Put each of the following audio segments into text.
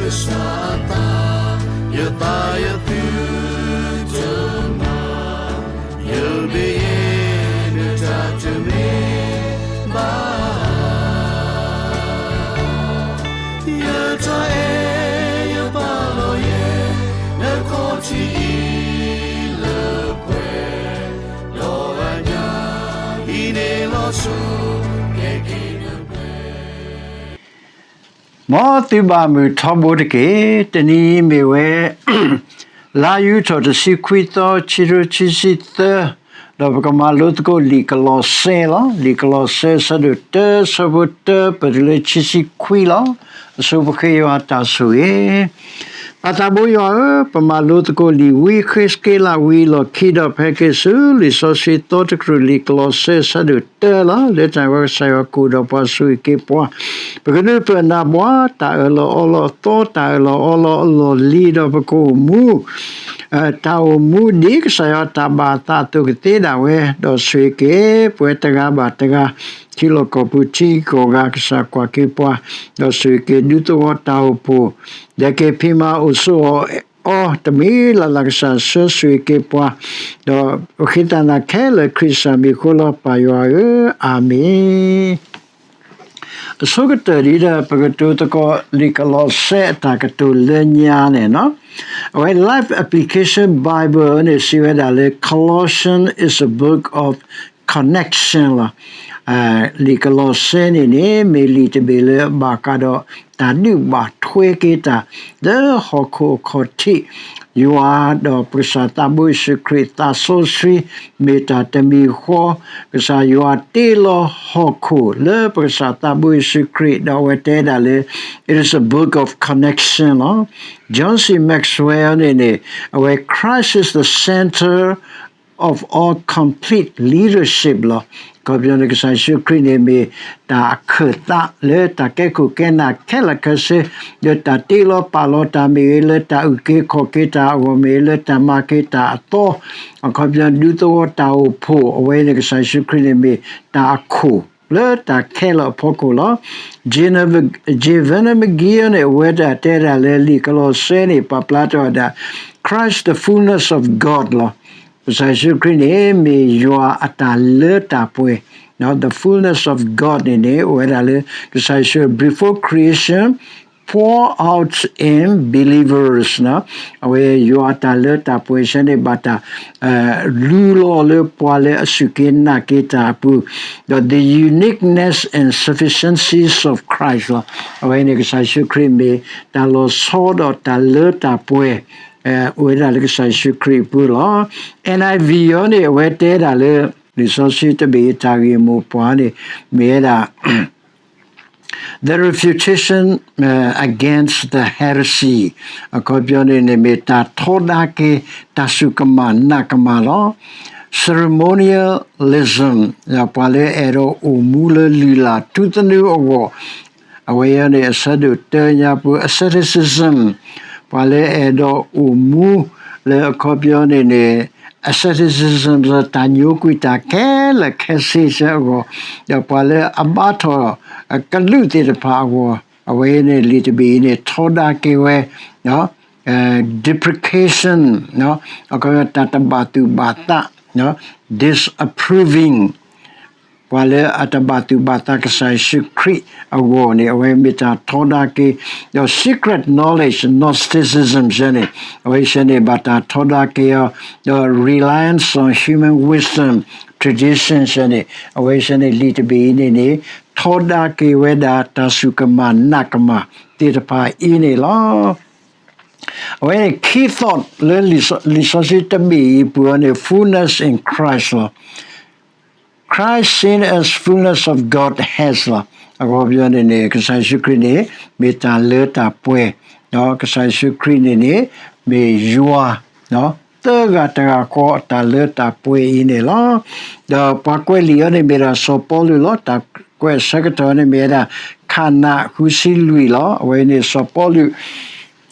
ကစၢ်အသး, ယသးယသုတမၤ, ယမ့ၢ်ယဲနတၢ်တမ့ၢ်ဘၣ်. ယတၢ်အဲၣ်ယပာ်လီၤယဲ နခီၣ်ထံးအံၤလၢပှဲၤ, ဒီးအညၣ်အံၤန့ၣ်လီၤဆီ ကဲက့ၤနပှဲၤ. မ်သုဘၣ်မုာ်ထီဘိတက့ၢ်. တနံၤအံၤမ့ၢ်ဝဲ လါယူၤထီၣ်တဆံခွံသီ ခံကထိခံဆံသၢ, ဒီးပကမၤလိသကိးလံာ်ကလီးစဲလီၤ. လံာ်ကလီးစဲ အဆၢဒိၣ်တၢ အဆၢဖိတၢ ပတုၤလၢခံဆံခွံလီၤ. အဆိပဃ့ယွၤတၢ်ဆိၣ်ဂ့ၤ. ပၢ်သးဘိယွၤဧၢ, ပမၤလိသကိးလံာ်ဝံဃ့းစက့လးဝံၤအလီၢ်ခံဒီး ပဟဲက့ၤဆူလံာ်စီဆှံသီတကတြူၢ် လံာ်ကလီးစဲ အဆၢဒိၣ်တၢလီၤ. လၢတၢ်ဝဲကစၢ်ယွၤကိၣ်ဒီးပှၤဆိၣ်ဂ့ၤက့ၤပှၤ, ပကဒုးပၢၢ်နၢ်ပှၤ တၢ်အၢၣ်လီၤအီလီၤအသီ တၢ်အၢၣ်လီၤအီလီၤအလီၢ်လံၤ ဒီးပကအိၣ်မူ တၢ်အိၣ်မူဒ်ကစၢ်ယွၤတၢ်ဘၣ်အသးအသိးကသ့ဒၣ်ဝဲ, ဒီးဆိၣ်ဂ့ၤက့ၤပဝဲတဂၤဘၣ်တဂၤ ထံလီၢ်ကီၢ်ပူၤထံဂုၤကီၢ်ဂၤ ကစၢ်ကွၢ်က့ၤပှၤ, ဒီးဆိၣ်ဂ့ၤက့ၤဒူသဝီတၢ်အိၣ်ဖှိၣ်, ဒဲးက့ၤဖံးမၤအိၣ်ဆိးအီၤ တမံၤလၢ်လၢ်ကစၢ်ဆှၢဆိၣ်ဂ့ၤက့ၤပှၤ, ဒီးပဃ့တၢ်နၤခဲလၢာ်ခရံာ်ကစၢ်မံၤအဃိလီၤ ပၢ်ယွၤဧၢ, အၤမ့ၣ်. အဆိကတၢၢ်ဒ်ဒီး ပကတိၤသကိးလံာ်ကလီးစဲအတၢ်ကတိၤလၢညါန့ၣ်, အဝဲ Life Application Bible န့ၣ် စံးဝဲဒၣ်လၢ Colossians is a book of connection လီၤ. လံာ်ကလီးစဲန့ၣ်န့ၣ် မ့ၢ်လံာ်တဘ့ၣ်လၢအဘၣ်ဃးဒီးတၢ်ဒုးဘၣ်ထွဲက့ၤတၢ် လၢဟီၣ်ခိၣ်အခီၣ်ထံး ယွၤဒီးပကစၢ်သးဘိယ့ၣ်ၡူးခရံာ်သးစီဆှံ မ့ၢ်တၢ်တမံၤဃီ, ကစၢ်ယွၤတ့လီၤဟီၣ်ခိၣ်လၢပကစၢ်သးဘိယ့ၣ်ၡူးခရံာ် ဒီးအဝဲတဲဒၣ်လၢ it is a book of connection လီၤ. John C Maxwell န့ၣ်န့ၣ် အဝဲ Christ is the center of all complete leadership လီၤ. အခီပညီန့ၣ် ကစၢ်ယ့ၣ်ၡူးခရံာ်န့ၣ်မ့ၢ်တၢ်အခၢၣ်သးလၢတၢ်ကဲခိၣ်ကဲနၢ်ခဲလၢာ်ခဲဆ့, လၢတၢ်တ့လီၤပာ်လီၤတၢ်မ့ၢ်ဂ့ၤ, လၢတၢ်အုၣ်က့ၤခီၣ်က့ၤတၢ်အဂီၢ်မ့ၢ်ဂ့ၤ, လၢတၢ်မၤက့ၤတၢ်အသီ, အခီပညီဒူသဝီတၢ်အိၣ်ဖှိၣ် အဝဲန့ၣ် ကစၢ်ယ့ၣ်ၡူးခရံာ်န့ၣ်မ့ၢ်တၢ်အခိၣ်လၢတၢ်ခဲလၢာ်အဖီခိၣ်လီၤ. Jevon McGee န့ၣ် အဝဲဒၣ်တဲဒၣ်လၢလံာ်ကလီးစဲန့ၣ် ပာ်ဖျါထီၣ်ဝဲဒၣ် Christ the fullness of God လီၤ. ကစၢ်ယ့ၣ်ၡူးခရံာ်န့ၣ် မ့ၢ်ယွၤအတၢ်လၢတၢ်ပှဲၤ, the fullness of God န့ၣ်န့ၣ် အိၣ်ဝဲဒၣ်လၢ ကစၢ်ယ့ၣ်ၡူး before creation, pour out in believers အဝဲယွၤအတၢ်လၢတၢ်ပှဲၤဆၢန့ၣ် ဘၣ်တၢ် လူလီၤလၢပှၤလၢအစူၢ်က့ၤနာ်က့ၤတၢ်အပူၤ, ဒီး the uniqueness and sufficiencies of Christ လီၤ. အဝဲန့ၣ် ကစၢ်ယ့ၣ်ၡူးခရံာ်မ့ၢ်တၢ်လီၤဆီဒီးတၢ်လၢတၢ်ပှဲၤ အိၣ်ဝဲဒၣ်လၢကစၢ်ယ့ၣ်ၡူးခရံာ်အပူၤလီၤ. NIV အံၤန့ၣ် အဝဲတဲဒၣ်လၢ လံာ်စီဆှံတဘ့ၣ်အတၢ်ဂ့ၢ်မိၢ်ပှၢ်န့ၣ် မ့ၢ်ဝဲဒၣ် the refutation against the heresy အခီပညီန့ၣ်န့ၣ် မ့ၢ်တၢ်ထီဒါက့ၤတၢ်စူၢ်ကမၣ်နာ်ကမၣ်လီၤ. Ceremonialism ပှၤလၢအအဲၣ်ဒိးအိၣ်မူလၢလုၢ်လၢ်ထူသနူအဂီၢ်, အဝဲအံၤန့ၣ် အဆၢဒိၣ်တၢညါပူၤ asceticism ပှၤလၢအအဲၣ်ဒိးအိၣ်မူလၢအခီပညီန့ၣ်န့ၣ် asceticism တၢ်ညိကွံာ်တၢ်ခဲလၢာ်ခဲဆ့ဆၢအဂီၢ်, ဒီးပှၤလၢအဘါထီၣ်ကလုာ်သ့ၣ်တဖၣ်အဂီၢ်, အဝဲအံၤန့ၣ် လံာ်တဘ့ၣ်အံၤန့ၣ် ထီဒါက့ၤဝဲ depreciation တၢ်တဘၣ်သူၣ်ဘၣ်သး, disapproving ပှၤလၢအတဘၣ်သူၣ်ဘၣ်သးကစၢ်ယ့ၣ်ၡူးခရံာ်အဂီၢ်န့ၣ် အဝဲမ့ၢ်တၢ်ထီဒါက့ၤ, ဒီး secret knowledge Gnosticism ဆၢန့ၣ် အဝဲဆၢန့ၣ် ဘၣ်တၢ်ထီဒါက့ၤအီၤ, ဒီး reliance on human wisdom tradition ဆၢန့ၣ် အဝဲဆၢန့ၣ် လံာ်တဘ့ၣ်အံၤန့ၣ်န့ၣ် ထီဒါက့ၤဝဲဒၣ်တၢ်စူၢ်ကမၣ်နာ်ကမၣ်သ့ၣ်တဖၣ်အံၤန့ၣ်လီၤ. အဝဲန့ၣ် key thought လၢလံာ်စီဆှံတဘ့ၣ်အံၤပူၤန့ၣ် fullness in Christ လီၤ. Christ seen as fullness of Godhead လီၤ. အခီပညီန့ၣ်န့ၣ် ကစၢ်ယ့ၣ်ၡူးခရံာ်န့ၣ် မ့ၢ်တၢ်လၢတၢ်ပှဲၤ, ကစၢ်ယ့ၣ်ၡူးခရံာ်န့ၣ်န့ၣ် မ့ၢ်ယွၤ သၢဂၤတဂၤဃီအတၢ်လၢတၢ်ပှဲၤအံၤန့ၣ်လီၤ. ဒီးပှၤကွဲးလံာ်အီၤန့ၣ်မ့ၢ်ဒၣ်စီၤပီလူးလီၤ. တၢ်ကွဲးဆၢကတီၢ်န့ၣ်မ့ၢ်ဝဲဒၣ် ခးနးဃုဆံလွံၢ်လီၤ. အဝဲန့ၣ်စီၤပီလူး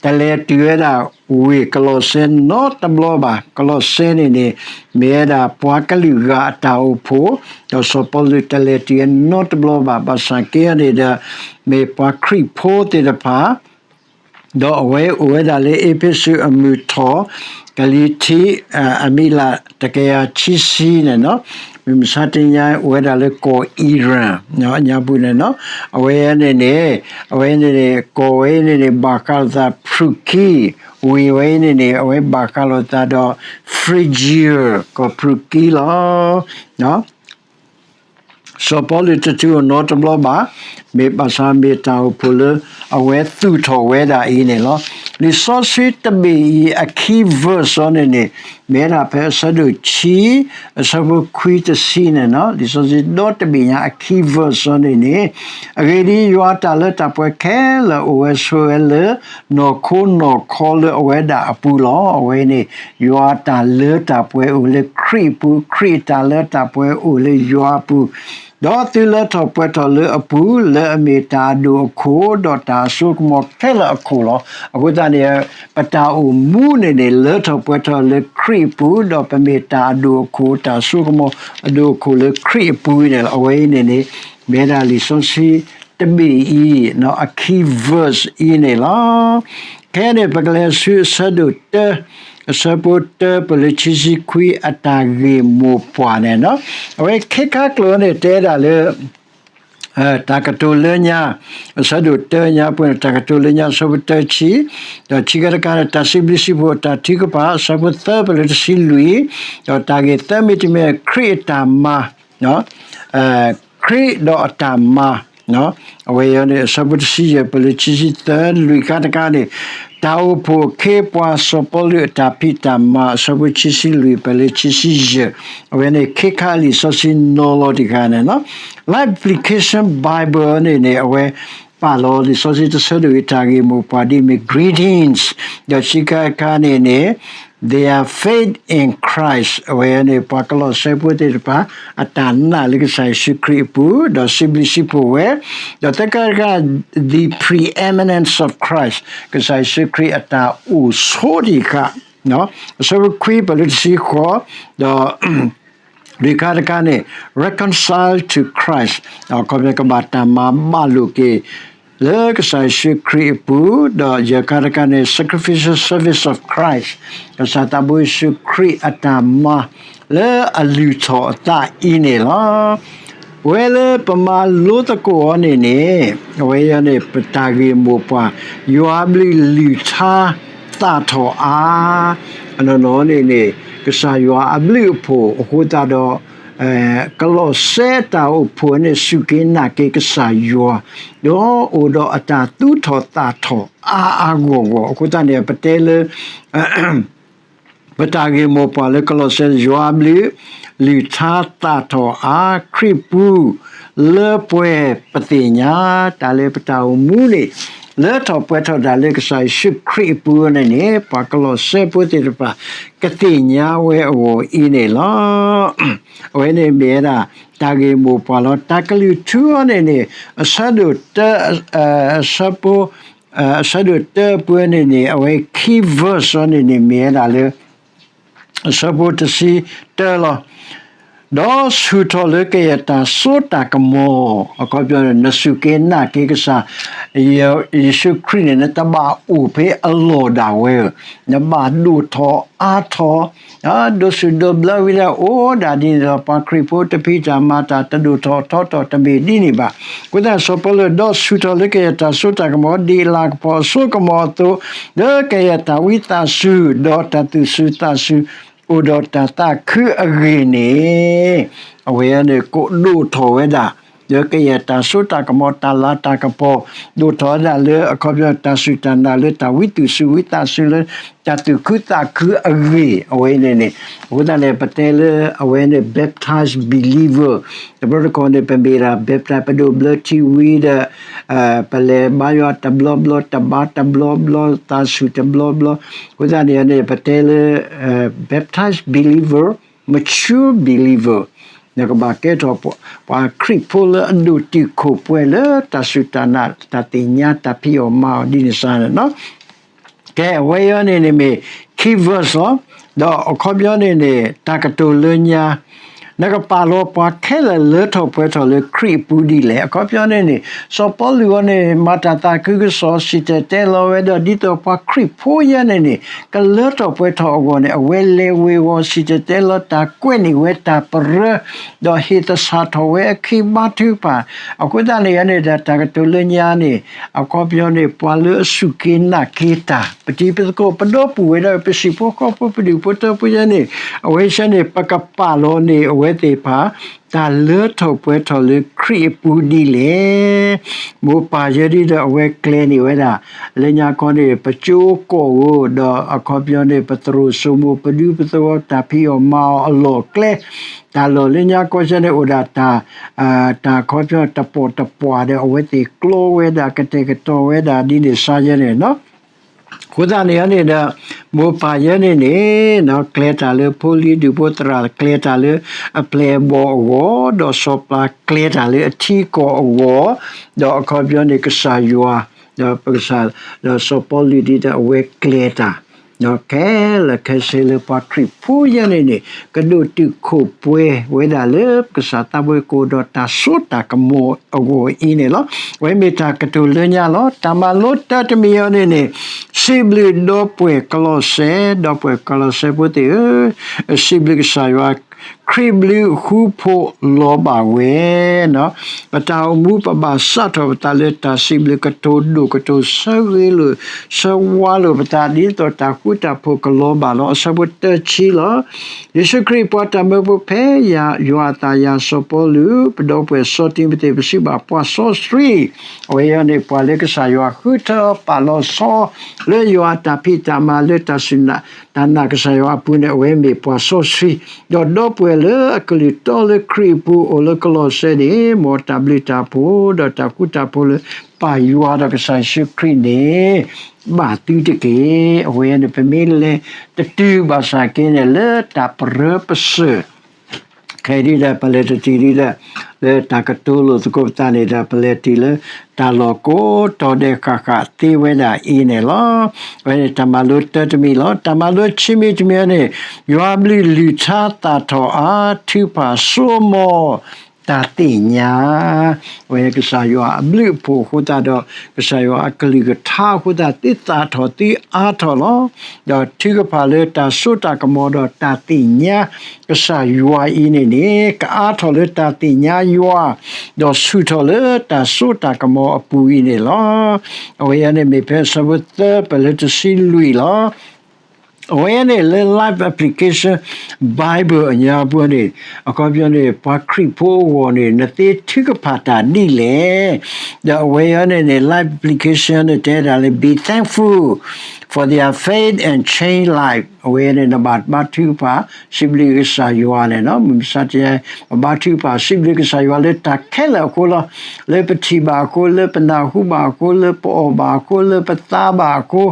တလဲၤတုၤဝဲဒၣ်ဝ့ၢ်ကလီးစဲနီတဘျီဘၣ်. ကလီးစဲန့ၣ်န့ၣ် မ့ၢ်ဝဲဒၣ်ပှၤကလုာ်ဂၤအတၢ်အိၣ်ဖှိၣ်, ဒီးစီၤပီလူးတလဲၤတုၤဝဲနီတဘျီဘၣ်. ဘၣ်ဆၣ်က့န့ၣ်ဒီး မ့ၢ်ပှၤခရံာ်ဖိသ့ၣ်တဖၣ် ဒီးအဝဲအိၣ်ဝဲဒၣ်လၢအ့းဖ့းစူးအမုၢ်ထီၣ် ကလံၤထံး အမံးလးတကယၤခံဆံန့ၣ်လီၤ. မုၢ်မဆါတနံၤညါအိၣ်ဝဲဒၣ်လၢကီၢ် Iran ညါပူၤန့ၣ်လီၤ. အဝဲန့ၣ်န့ၣ် အဝဲန့ၣ်န့ၣ် ကီၢ်ဝဲအံၤန့ၣ်န့ၣ် ဘၣ်ဃးလိာ်သး ဖရူးကံ, ဝ့ၢ်ဝဲအံၤန့ၣ်န့ၣ် အဝဲဘၣ်ဃးလိာ်သးဒီး Phrygia ကီၢ်ဖရူးကံလီၤ. စီၤပီလူးတတုၤအိၣ်နီတဘျီဘၣ်, မ့ၢ်ဘၣ်ဆၣ်မ့ၢ်တၢ်အိၣ်ဖှိၣ်လၢ အဝဲသူၣ်ထီၣ်ဝဲဒၣ်အံၤန့ၣ်လီၤ. လံာ်စီဆှံတဘ့ၣ်အံၤအခံ verse အီၤန့ၣ်န့ၣ် မ့ၢ်ဝဲဒၣ်ဖဲအဆၢဒိၣ်ခံ အဆၢဖိခွံတဆံန့ၣ်လီၤ. လံာ်စီဆှံဒီတဘ့ၣ်ညါအခံ verse အီၤန့ၣ်န့ၣ် အဂ့ၢ်ဒ်အံၤ, ယွၤအတၢ်လၢတၢ်ပှဲၤခဲလၢာ်အိၣ်ဝဲဆိးဝဲလၢ နီၢ်ခိနီၢ်ခီလၢအဝဲဒၣ်အပူၤလီၤ. အဝဲန့ၣ် ယွၤအတၢ်လၢတၢ်ပှဲၤအိၣ်လၢခရံာ်အပူၤ, ခရံာ်အတၢ်လၢတၢ်ပှဲၤအိၣ်လၢယွၤအပူၤ, ဒီးသုလၢထီၣ်ပှဲၤထီၣ်လၢအပူၤ လၢအမ့ၢ်တၢ်အဒိၣ်အခိၣ် ဒီးတၢ်အစိကမီၤခဲလၢာ်အခိၣ်လီၤ. အဃိသတးန့ၣ် ပတၢ်အိၣ်မူန့ၣ်န့ၣ် လၢထီၣ်ပှဲၤထီၣ်လၢခရံာ်အပူၤ ဒီးပမ့ၢ်တၢ်အဒိၣ်အခိၣ် တၢ်စိကမီၤအဒိၣ်အခိၣ်လၢခရံာ်အပူၤန့ၣ်လီၤ. အဝဲအံၤန့ၣ်န့ၣ် မ့ၢ်ဝဲဒၣ်လံာ်စီဆှံတဘ့ၣ်အံၤ အခံ verse အံၤန့ၣ်လီၤ. ခဲအံၤန့ၣ် ပကလဲၤဆူအဆၢဒိၣ်တၢ အဆၢဖိတၢ ပလၢခံဆံခွံအတၢ်ဂ့ၢ်မိၢ်ပှၢ်န့ၣ်လီၤ. အဝဲခဲခါကျိာ်န့ၣ် တဲဒၣ်လၢ တၢ်ကတိၤလၢညါ အဆၢဒိၣ်တၢညါပှဲၤန့ၣ် တၢ်ကတိၤလၢညါ အဆၢဖိတၢဆံ, ဒီးခံခါတခါန့ၣ် တၢ်စံးဘျုးစံးဖှိၣ်အတၢ်ထုကဖၣ် အဆၢဖိသၢ ပလၢတဆံလွံၢ်, ဒီးတၢ်ဂ့ၢ်သၢမံၤတမံၤ ခရံာ်အတၢ်မၤ ခရံာ်ဒီးအတၢ်မၤ, အဝဲအံၤန့ၣ် အဆၢဖိတဆံယဲၢ် ပလၢခံဆံသၢ လွံၢ်ခါတခါန့ၣ် တၢ်အိၣ်ဖှိၣ်အခ့အပှၤ စီၤပီလူးအတၢ်ဖံးတၢ်မၤ အဆၢဖိခံဆံလွံၢ် ပလၢခံဆံယဲၢ်, အဝဲန့ၣ် ခဲခါလံာ်စီဆှံနီၤလီၤတခါန့ၣ်လီၤ. Life Application Bible န့ၣ်န့ၣ် အဝဲပာ်လီၤလံာ်စီဆှံတဆၢဒိၣ်အံၤ တၢ်ဂ့ၢ်မိၢ်ပှၢ်ဒ်အမ့ၢ် greetings, ဒီးခံခါတခါန့ၣ်န့ၣ် their faith in Christ အဝဲန့ၣ် ပှၤကလီးစဲဖိသ့ၣ်တဖၣ် အတၢ်နာ်လၢကစၢ်ယ့ၣ်ၡူးခရံာ်အပူၤ, ဒီးစံးဘျုးစံးဖှိၣ်ဝဲ, ဒီးသၢခါတခါ the preeminence of Christ ကစၢ်ယ့ၣ်ၡူးခရံာ်အတၢ်အိၣ်ဆိးတခါ, အဆၢဖိခွံ ပလၢတဆံဃိး, ဒီး လွံၢ်ခါတခါန့ၣ် reconcile to Christ အခီပညီကဘၣ်တၢ်မၤဘၣ်လိာ်က့ၤ လၢကစၢ်ယ့ၣ်ၡူးခရံာ်အပူၤ, ဒီးယဲၢ်ခါတခါန့ၣ် sacrificial service of Christ ကစၢ်သးဘိယ့ၣ်ၡူးခရံာ်အတၢ်မၤ လၢအလုၢ်ထီၣ်အသးအံၤန့ၣ်လီၤ. ပဝဲလၢပမၤလိသကိးအီၤန့ၣ်န့ၣ် အဝဲအံၤန့ၣ် ပတၢ်ဂ့ၢ်မိၢ်ပှၢ် ယွၤအဘျုးလုၢ်ထါသၣ်ထီၣ်အါ, အနီၢ်နီၢ်န့ၣ်န့ၣ် ကစၢ်ယွၤအဘျုးအဖှိၣ်အဃိသတးဒီး ကလီးစဲအတၢ်အိၣ်ဖှိၣ်န့ၣ် စူၢ်က့ၤနာ်က့ၤကစၢ်ယွၤ, ဒီးအိၣ်ဒီးအတၢ်သူၣ်ထီၣ်သၣ်ထီၣ်အါအါဂီၢ်ဂီၢ်, အဃိသတးန့ၣ် ပတဲလၢ ပတၢ်ဂ့ၢ်မိၢ်ပှၢ်လၢကလီးစဲ ယွၤအဘျုး လုၢ်ထါသၣ်ထီၣ်အါ ခရံာ်ပူၤ လၢပှဲၤပသ့ၣ်ညါ, တၢ်လၢပတၢ်အိၣ်မူန့ၣ် လၢထီၣ်ပှဲၤထီၣ်ဒၣ်လၢကစၢ်ယ့ၣ်ၡူးခရံာ်အပူၤန့ၣ်န့ၣ် ပှၤကလီးစဲဖိသ့ၣ်တဖၣ် ကသ့ၣ်ညါဝဲအဂီၢ်အံၤန့ၣ်လီၤ. အဝဲန့ၣ်မ့ၢ်ဝဲဒၣ် တၢ်ဂ့ၢ်မိၢ်ပှၢ်လီၤ. တၢ်ကလုၢ်ထူအီၤန့ၣ်န့ၣ် အဆၢဒိၣ်တၢ အဆၢဖိ အဆၢဒိၣ်တၢပူၤန့ၣ်န့ၣ် အဝဲ key verse အီၤန့ၣ်န့ၣ် မ့ၢ်ဝဲဒၣ်လၢ အဆၢဖိတဆံတၢလီၤ. ဒီးဆူၣ်ထီၣ်လၢကယဲၢ်တၢ်စိတၢ်ကမီၤ, အခီပညီန့ၣ် နစူၢ်က့ၤနာ်က့ၤကစၢ်ယ့ၣ်ၡူးခရံာ်န့ၣ် နတဘၣ်အိၣ်ဖဲအလီၢ်ဒၣ်ဝဲဧၢ, နဘၣ်ဒိၣ်ထီၣ်အါထီၣ် ဒိးစူၣ်ဒိးဘျၢဝံၤဒီး အိၣ်ဒၣ်ဒ်န့ၣ်ဒီး ပှၤခရံာ်ဖိတဖံးတၢ်မၤတၢ် တဒိၣ်ထီၣ်ထီထီၣ် တမ့ၢ်ဒ်န့ၣ်ဘၣ်. အဃိသတး စီၤပီလူး ဒီးဆူၣ်ထီၣ်လၢကယဲၢ်တၢ်စိတၢ်ကမီၤ ဒ်အလၤကပီၤအစိကမီၤအသိး, လၢကယဲၢ်တၢ်ဝံသးစူၤ ဒီးတၢ်သူၣ်စူၤသးစူၤ အိၣ်ဒီးတၢ်သးခုအဂ့ၢ်န့ၣ်, အဝဲန့ၣ်ကဒိၣ်ထီၣ်ဝဲဒၣ် လၢကယဲၢ်တၢ်စိတၢ်ကမီၤ တၢ်လၤတၢ်ကပီၤ ဒိၣ်ထီၣ်ဝဲဒၣ်လၢအခီပညီ တၢ်စူၢ်တၢ်နာ်လၢတၢ်ဝံသူၣ်စူၤဝံသးစူၤလၢ တၢ်သူၣ်ခုသးခုအဂ့ၢ် အဝဲန့ၣ်န့ၣ်, အဃိသတးန့ၣ် ပတဲလၢအဝဲန့ၣ် baptized believer တဘျီတခီၣ်န့ၣ် ပမ့ၢ်ဒၣ် baptize ပဒိးဘျၢထံဝံၤဒီး ပလဲၤဘါယွၤတဘျီဘျီ တဘါတဘျီဘျီ သးစူၤတဘျီဘျီ, အဃိသတးန့ၣ်န့ၣ် ပတဲလၢ baptized believer, mature believer နကဘၣ်ကဲထီၣ် ပှၤခရံာ်ဖိလၢအဒိၣ်တုာ်ခိၣ်ပှဲၤလၢတၢ်စူၢ်တၢ်နာ် တၢ်သ့ၣ်ညါတၢ်ဖံးအီၣ်မၤအီၣ်ဒ်န့ၣ်စ့ၢ်န့ၣ်လီၤ. ကဲ အဝဲအံၤန့ၣ်န့ၣ်မ့ၢ် key verse လီၤ. ဒီးအခီပညီန့ၣ်န့ၣ် တၢ်ကတိၤလၢညါ နကပာ်လီၤပှၤခဲလၢာ်လၢထီၣ်ပှဲၤထီၣ်လၢခရံာ်အပူၤဒ်လဲၣ်. အခီပညီန့ၣ်န့ၣ် စီၤပီလူးအံၤန့ၣ် မၤတၢ်သးခုကစီၣ် စံၣ်တဲၤတဲလီၤဝဲဒီး ဒ်သိးပှၤခရံာ်ဖိယဲန့ၣ်န့ၣ် ကလၢထီၣ်ပှဲၤထီၣ်အဂီၢ်န့ၣ် အဝဲလဲၤဝ့ၤဝီၤ စံၣ်တဲၤတဲလီၤတၢ်ကွဲးန့ၢ်ဝဲတၢ်ပရၢ ဒီးဟ့ၣ်သဆၣ်ထီၣ်ဝဲအခံဘါထုကဖၣ်. အဃိသတးန့ၣ်န့ၣ်ဒီး တၢ်ကတိၤလၢညါန့ၣ် အခီပညီန့ၣ် ပှၤလၢအစူၢ်က့ၤနာ်က့ၤတၢ် ပတံၤပသကိး ပဒီပုၢ်ဝဲၢ်ဒီး ပဟံၣ်ဖိဃီဖိ ပဒူၣ်ဖိထၢဖိယဲန့ၣ် အဝဲဆဲန့ၣ် ပကပာ်လီၤန့ၢ်အဝဲသ့ၣ်တဖၣ် တၢ်လၢထီၣ်ပှဲၤထီၣ်လၢခရံာ်အပူၤဒ်လဲၣ်. မိၢ်ပၢ်ယဲဒ်ဒီး အဝဲကျဲၤန့ၢ်ဝဲဒၣ် လၢညါခီန့ၣ် ပကၠိကီၢ်ဧိၤ ဒီးအခီပညီန့ၣ် ပသရိာ်စိမိၤ ပဒူပသဝီ တၢ်ဖံးအီၣ်မၤအီၣ်အလီၢ်အကျဲ တၢ်လီၢ်လၢညါခီဆဲန့ၣ် အိၣ်ဒၣ်တၢ် တၢ်ခီပညီတပီၢ်တပှၢ်ဒီး အဝဲသ့ၣ်ကျီဝဲဒၣ် ကတဲာ်ကတီၤဝဲဒၣ်ဒ်န့ၣ်စါယဲန့ၣ်လီၤ. အဃိသတးန့ၣ်န့ၣ်ဒီး မိၢ်ပၢ်ယဲန့ၣ်န့ၣ် ကျဲၤတၢ်လၢဖိလံၤ ဒူၣ်ဖိသရၣ် ကျဲၤတၢ်လၢအပျဲၢ်အဘီၣ်အဂီၢ်, ဒီးစီၤပျးကျဲၤတၢ်လၢအထံကီၢ်အဂီၢ်, ဒီးအခီပညီန့ၣ် ကစၢ်ယွၤ ဒီးကစၢ် ဒီးစီၤပီလူးဒ်ဒီး အဝဲကျဲၤတၢ် ခဲလၢာ်ခဲဆ့လၢပှၤခရံာ်ဖိယဲန့ၣ်န့ၣ် ကဒိၣ်တုာ်ခိၣ်ပှဲၤဝဲဒၣ်လၢကစၢ်သးဘိကအိၣ်ဒီးတၢ်စိတၢ်ကမီၤအဂီၢ်အံၤန့ၣ်လီၤ. အဝဲမ့ၢ်တၢ်ကတိၤလၢညါလီၤ. တၢ်မၤလိတၢ်တမံၤအံၤန့ၣ်န့ၣ် စံးဘျုးဒီပုၢ်ဝဲၢ်ကလီးစဲ, ဒီပုၢ်ဝဲၢ်ကလီးစဲဖိသ့ၣ်ဧၢ, စံးဘျုးကစၢ်ယွၤ ခရံာ်ဘျုးဃူဖိးလီၤဘၣ်ဝဲ ပတၢ်အိၣ်မူ ပဘၣ်စးထီၣ်ပသးလၢတၢ်စံးဘျုး ကတိၤဒိၣ်ကတိၤဆၢဂ့ၤလိာ် ဆၢဝါလိာ်ပသး ဒ်သိးတၢ်ဃူတၢ်ဖိးကလီၤဘၣ်လီၤ. အဆၢဖိတဆံလီၤ. ယ့ၣ်ၡူးခရံာ်ပှၤတၢ်မၢဖိဖဲယွၤအသး ယၤစီၤပီလူး ပဒီပုၢ်ဝဲၢ်စီၤတံၤမသ့း ပစံးဘၣ်ပှၤစီဆှံ, အဝဲအံၤန့ၣ် ပှၤလၢကစၢ်ယွၤဃုထၢပာ်လီၤဆီ လၢယွၤအတၢ်ဖံးတၢ်မၤလၢတၢ်စူၢ်နာ် တၢ်နာ်ကစၢ်ယွၤအပူၤန့ၣ် အဝဲမ့ၢ်ပှၤစီဆှံ, ဒီးဒီပုၢ်ဝဲၢ်လၢအကလုၢ်တီလၢခရံာ်အပူၤအိၣ်လၢကလီးစဲန့ၣ် မ်တၢ်ဘျုးတၢ်ဖှိၣ် ဒီးတၢ်ဃူတၢ်ဖိးလၢပၢ်ယွၤဒီးကစၢ်ယ့ၣ်ၡူးခရံာ်န့ၣ် ဘၣ်သုတက့ၢ်. အဝဲန့ၣ် ပမ့ၢ်လဲၤတတုၤဘၣ်ဆၣ်က့န့ၣ် လၢတၢ်ပရၢပစၢၤ ခဲအံၤဒ်ဒီး ပလဲၤတတုၤဒ်ဒီး လၢတၢ်ကတိၤလိာ်သကိးပသးန့ၣ်ဒီး ပလဲၤတုၤလၢ တၢ်လီၢ်ကိးတီၤဒဲးဃၣ်ဃၣ်သ့ဝဲဒၣ်အံၤန့ၣ်လီၤ. အဝဲန့ၣ်တၢ်မၤလိတၢ်တမံၤလီၤ. တၢ်မၤလိခံမံၤတမံၤန့ၣ် ယွၤဘျုးလုၢ်ထါသၣ်ထီၣ်အါ ထုကဖၣ်ဆိကမိၣ် တၢ်သ့ၣ်ညါ အဝဲကစၢ်ယွၤအဘျုးအဖှိၣ်အဃိသတးဒီး ကစၢ်ယွၤအကလုၢ်ကထါအဃိသတး သုသၣ်ထီၣ်သုအါထီၣ်လီၤ. ဒီးထုကဖၣ်လၢတၢ်စိတၢ်ကမီၤဒီးတၢ်သ့ၣ်ညါ ကစၢ်ယွၤအံၤန့ၣ်န့ၣ် ကအါထီၣ်လၢတၢ်သ့ၣ်ညါယွၤ ဒီးဆူၣ်ထီၣ်လၢတၢ်စိတၢ်ကမီၤအပူၤအံၤန့ၣ်လီၤ. အဝဲအံၤန့ၣ်မ့ၢ်ဖဲအဆၢဖိသၢ ပလၢတဆံလွံၢ်လီၤ. အဝဲန့ၣ်လၢ Life Application Bible အညါပူၤန့ၣ် အခီပညီန့ၣ် ပှၤခရံာ်ဖိအဂီၢ်န့ၣ် နသ့ထုကဖၣ်တၢ်ဒ်လဲၣ်. ဒီးအဝဲအံၤန့ၣ်န့ၣ် Life Application န့ၣ် တဲဒၣ်လၢ be thankful for their faith and change life. အဝဲန့ၣ် နဘၣ်ဘါထုကဖၣ် စံးဘျုးကစၢ်ယွၤန့ၣ်လီၤ. မုၢ်မဆါတနံၤ ပဘါထုကဖၣ် စံးဘျုးကစၢ်ယွၤလၢတၢ်ခဲလၢာ်အဃိလီၤ. လၢပထံၣ်ဘၣ်အဃိ, လၢပနၢ်ဟူဘၣ်အဃိ, လၢပအီၣ်ဘၣ်အဃိ, လၢပသါဘၣ်အဃိ,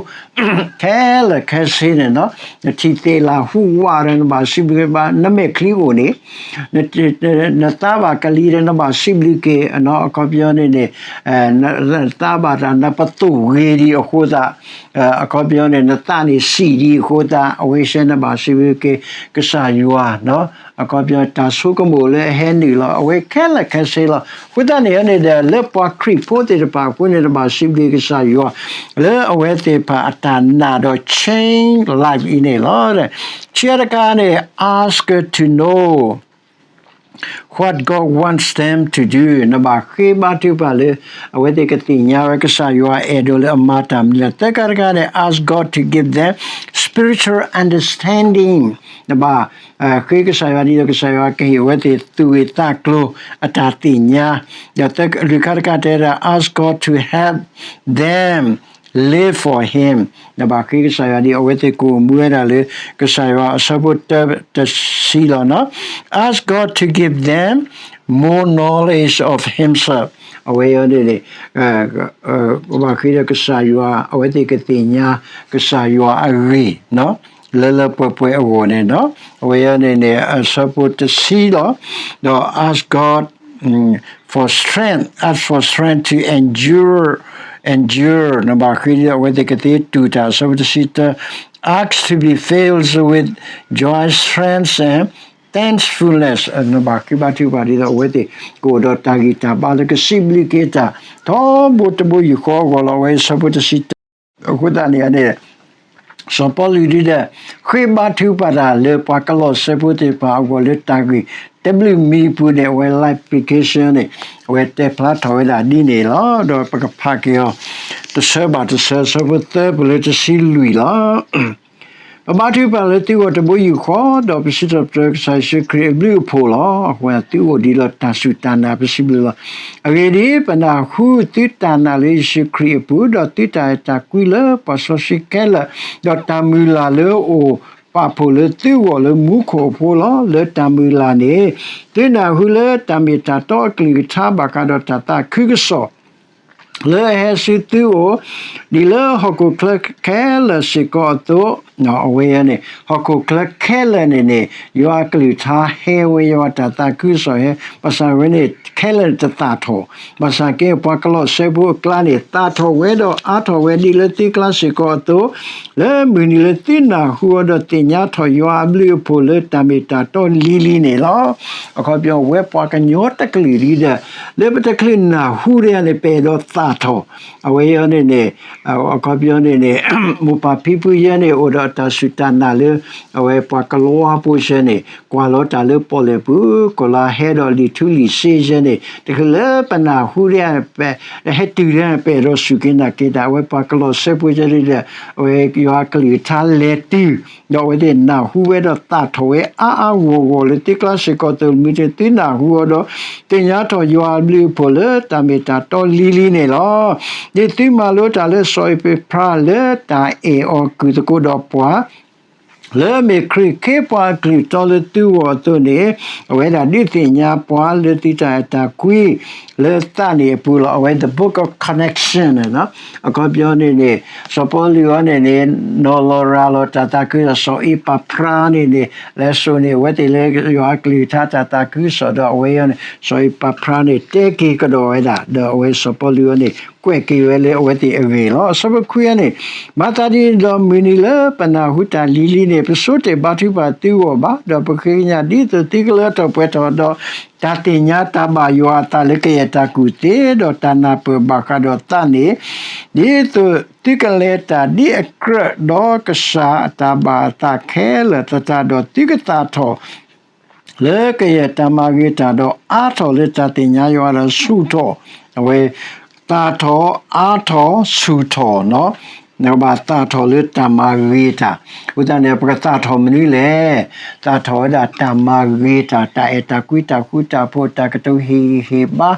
ခဲလၢာ်ခဲဆ့န့ၣ်လီၤ. နထံၣ်သ့ၣ်လၢ်ဟူဝးဒီး နဘၣ်စံးဘျုးဘၣ်, နမဲာ်ချံအိၣ်န့ၣ် နသါဘၣ်ကလံၤဒီး နဘၣ်စံးဘျုးက့ၤ, အခီပညီန့ၣ်န့ၣ် နသါဘၣ်တၢ် နပသိၣ်ဂ့ၤဒံးအဃိသတး အခီပညီန့ၣ် နသးန့ၣ်စံၣ်ဒံးအဃိသတး အဝဲစဲနဘၣ်စံးဘျုးက့ၤ ကစၢ်ယွၤ အခီပညီတၢ်ဆိကမိၣ်လၢအဟဲနုာ်လီၤ အဝဲခဲလၢာ်ခဲဆ့လီၤ. အဃိသတးန့ၣ်န့ၣ်ဒီး လၢပှၤခရံာ်ဖိသ့ၣ်တဖၣ်အဃိန့ၣ် နဘၣ်စံးဘျုးကစၢ်ယွၤ လၢအဝဲသ့ၣ်တဖၣ်အတၢ်နာ်ဒီး change life အံၤန့ၣ်လီၤ. ခံခါတခါန့ၣ် ask to know what God wants them to do. နဘၣ်ဃ့ဘါထုကဖၣ်လၢ အဝဲသ့ၣ်ကသ့ၣ်ညါဝဲကစၢ်ယွၤအဲၣ်ဒိးလၢအမၤတၢ်မနုၤလဲၣ်. သၢခါတခါန့ၣ် ask God to give them spiritual understanding. နဘၣ်ဃ့ကစၢ်ယွၤဒ်သိးကစၢ်ယွၤကဟ့ၣ်အဝဲသ့ၣ်သူၣ်ဂ့ၢ်သးကျိၤအတၢ်သ့ၣ်ညါ. ဒီးလွံၢ်ခါတခါတဲဒၣ် ask God to help them live for Him. နဘၣ်ဃ့ကစၢ်ယွၤဒ်အဝဲသ့ၣ်ကအိၣ်မူဝဲဒၣ်လၢ ကစၢ်ယွၤအဆၢဖိတၢတဆံလီၤနီၤ. Ask God to give them more knowledge of Himself. အဝဲအံၤန့ၣ်န့ၣ် ဘၣ်ဃ့ဒီးကစၢ်ယွၤ အဝဲသ့ၣ်ကသ့ၣ်ညါကစၢ်ယွၤအဂ့ၢ် လၢလၢပှဲၤပှဲၤအဂီၢ်န့ၣ်နီၤ. အဝဲအံၤန့ၣ်န့ၣ် အဆၢဖိတဆံလီၤ. ဒီး ask God for strength, ask for strength to endure, endure. နဘၣ်ဃ့ဒီးအဝဲသ့ၣ်ကသ့တူၢ်တၢ် အဆၢဖိတဆံတၢ ask to be filled with joy, strength and thankfulness နဘၣ်ဃ့ဘါထုကဖၣ်ဒ်သိးအဝဲသ့ၣ်ကအိၣ်ဒီးတၢ်ဂံၢ်တၢ်ဘါလၢကစံးဘျုးက့ၤတၢ် ထီဘိတဘိယူၢ်ဃီအဂီၢ်လီၤ. အဝဲအံၤဆၢဖိတဆံတၢ အဃိသတးန့ၣ်န့ၣ် စီၤပီလူးဒ်ဒီး ဃ့ဘါထုကဖၣ်တၢ်လၢပှၤကလီးစဲဖိသ့ၣ်တဖၣ်အဂီၢ်လၢတၢ်ဂ့ၢ်တဘျုးမံၤအပူၤန့ၣ် အဝဲ လၢ application န့ၣ် အဝဲတဲဖျါထီၣ်ဝဲဒၣ်ဒ်န့ၣ်လီၤ. ဒီးပကဖးက့ၤအီၤ တဆၢဘၣ်တဆၢ ဆၢဖိသၢပူၤလၢတဆံလွံၢ်လီၤ. ပဘါထုကဖၣ်လၢသုဂီၢ်တဘိယူၢ်ဃီ, ဒီးပစံးထီၣ်ပတြၢၤကစၢ်ယ့ၣ်ၡူးခရံာ်အဘျုးအဖှိၣ်လီၤ. အဃိသုအိၣ်ဒံးလၢတၢ်စူၢ်တၢ်နာ်ပစံးဘျုးလီၤ. အဂ့ၢ်ဒ်အံၤ, ပနၢ်ဟူသုတၢ်နာ်လၢယ့ၣ်ၡူးခရံာ်အပူၤ, ဒီးသုတၢ်အဲၣ်တၢ်ကွံလၢပှၤစီဆှံခဲလၢာ်, ဒီးတၢ်မုၢ်လၢ်လၢအိၣ်ပာ်ဖှိၣ်လၢသုဂီၢ်လၢမူခိၣ်အဃိလီၤ. လၢတၢ်မုၢ်လၢ်န့ၣ် သုနၢ်ဟူလၢတၢ်မ့ၢ်တၢ်တီအကလုၢ်ကထါဘၣ်ဃးဒီးတၢ်သးခုကစီၣ် လၢအဟဲဆူသုအိၣ် ဒ်လၢဟီၣ်ခိၣ်ချၢခဲလၢာ်စ့ၢ်ကီးအသိး, အဝဲန့ၣ် ဟီၣ်ခိၣ်ချၢခဲလၢာ်န့ၣ်န့ၣ် ယွၤအကလုၢ်ကထါဟဲဝဲ ယွၤတၢ်သးခုကစီၣ်ဟဲ, ဘၣ်ဆၣ်ဝဲန့ၣ် ခဲလၢာ်န့ၣ်တသၣ်ထီၣ်, ဘၣ်ဆၣ်က့ ပှၤကလီးစဲဖိအကျါန့ၣ် သၣ်ထီၣ်ဝဲဒီးအါထီၣ်ဝဲဒ်လၢသုကျါစ့ၢ်ကီးအသိး, လၢမုၢ်နံၤလၢသုနၢ်ဟူအီၤဒီးသ့ၣ်ညါထီၣ်ယွၤအဘျုးအဖှိၣ်လၢတၢ်မ့ၢ်တၢ်တီလံၤလံၤန့ၣ်လီၤ. အခီပညီဝဲပှၤကညီတကလုာ်ဒ်ဒီး လၢပတချုးနၢ်ဟူဒ်န့ၣ် ပအဲၣ်ဒိးသၣ်ထီၣ်, အဝဲအံၤန့ၣ်န့ၣ် အခီပညီန့ၣ်န့ၣ် မိၢ်ပၢ်ဖံဖုယဲန့ၣ် အိၣ်ဒီးတၢ်စူၢ်တၢ်နာ်လၢ အဝဲပှၤကလီဖိယဲန့ၣ် ကွၢ်လီၤတၢ်လၢပီၣ်လဲၣ်ပူၤ ကလီၤဟဲဒီးလံာ်ထူလံာ်စ့ယဲန့ၣ် တချုးလၢပနၢ်ဟူဒ်န့ၣ် ဟဲတုၤဒ်န့ၣ် ပအဲၣ်ဒိးစူၢ်က့ၤနာ်က့ၤတၢ် အဝဲပှၤကလီးစဲဖိယဲဒ်ဒီး အဝဲယွၤအကလုၢ်ကထါလဲၤတုၤ ဒီးအဝဲသ့ၣ်နၢ်ဟူဝဲဒီးသၣ်ထီၣ်ဝဲအါအါဂီၢ်ဂီၢ်လၢသုကျါစ့ၢ်ကီးအသိး မုၢ်တနံၤသုနၢ်ဟူအီၤဒီး သ့ၣ်ညါထီၣ်ယွၤအဘျုးအဖှိၣ်လၢတၢ်မ့ၢ်တၢ်တီလံၤလံၤန့ၣ်လီၤ. ဒ်သုမၤလိတၢ်လၢစီၤအ့းပ့းဖြါလၢတၢ်အဲၣ်အီၤကုၢ်သကိးဒီးပှၤ လၢအမ့ၢ်ခရံာ်ခ့ပှၤအကလုၢ်တီလၢသုဂီၢ်အသိးန့ၣ် အဝဲဒၣ်ဒုးသ့ၣ်ညါပှၤလၢသုတၢ်အဲၣ်တၢ်ကွံ လၢသးန့ၣ်အပူၤလီၤ. အဝဲ the book of connection အခီပညီန့ၣ်န့ၣ် စီၤပီလူးအံၤန့ၣ်န့ၣ် နီၤလီၤရၤလီၤတၢ်သးခုကစီၣ် စီၤအ့းပၤဖြါန့ၣ်န့ၣ် လဲၤစိာ်န့ၢ်အဝဲသ့ၣ်လၢယွၤအကလုၢ်ကထါတၢ်သးခုကစီၣ်ဒီးအဝဲအံၤန့ၣ် စီၤအ့းပၤဖြါန့ၣ် တဲက့ၤကဒီးဝဲဒၣ် ဒီးအဝဲစီၤပီလူးအံၤန့ၣ် ကွဲးက့ၤဝဲလၢအဝဲသ့ၣ်အဂ့ၢ်လီၤ. အဆၢဖိခွံအံၤန့ၣ် မၤသးဒ်န့ၣ်ဒီး မုၢ်နံၤလၢပနၢ်ဟူတၢ်လံၤလံၤန့ၣ် ပဆိတ့ၢ်ဘါထုကဖၣ်သုဂီၢ်ဘၣ်, ဒီးပဃ့ကညး ဒ်သိးသုကလၢထီၣ်ပှဲၤထီၣ်ဒီး တၢ်သ့ၣ်ညါတၢ်ဘၣ်ယွၤအသးလၢကယဲၢ်တၢ်ကူၣ်သ့, ဒီးတၢ်နၢ်ပၢၢ်ဘၣ်ဃးဒီးသးန့ၣ်, ဒ်သိးသုကလဲၤတၢ်ဒ်အကြၢးဒီးကစၢ်အတၢ်ဘၣ်အသးခဲလၢာ်သတးဒီး သုကသၣ်ထီၣ် လၢကယဲၢ်တၢ်မၤဂ့ၤတၢ်ဒီးအါထီၣ်လၢတၢ်သ့ၣ်ညါယွၤဒီးဆူၣ်ထီၣ်, အဝဲ သၣ်ထီၣ် အါထီၣ် ဆူၣ်ထီၣ်နီၤ, နကဘၣ်သၣ်ထီၣ်လၢတၢ်မၤဂ့ၤတၢ်, အဃိသတးန့ၣ် ပကသၣ်ထီၣ်မနုၤလဲၣ်, သၣ်ထီၣ်ဝဲဒၣ်တၢ်မၤဂ့ၤတၢ်, တၢ်အဲၣ်တၢ်ကွံ တၢ်ဃူတၢ်ဖိး တၢ်ကတိၤဟ့ၣ်ဂံၢ်ဟ့ၣ်ဘါ,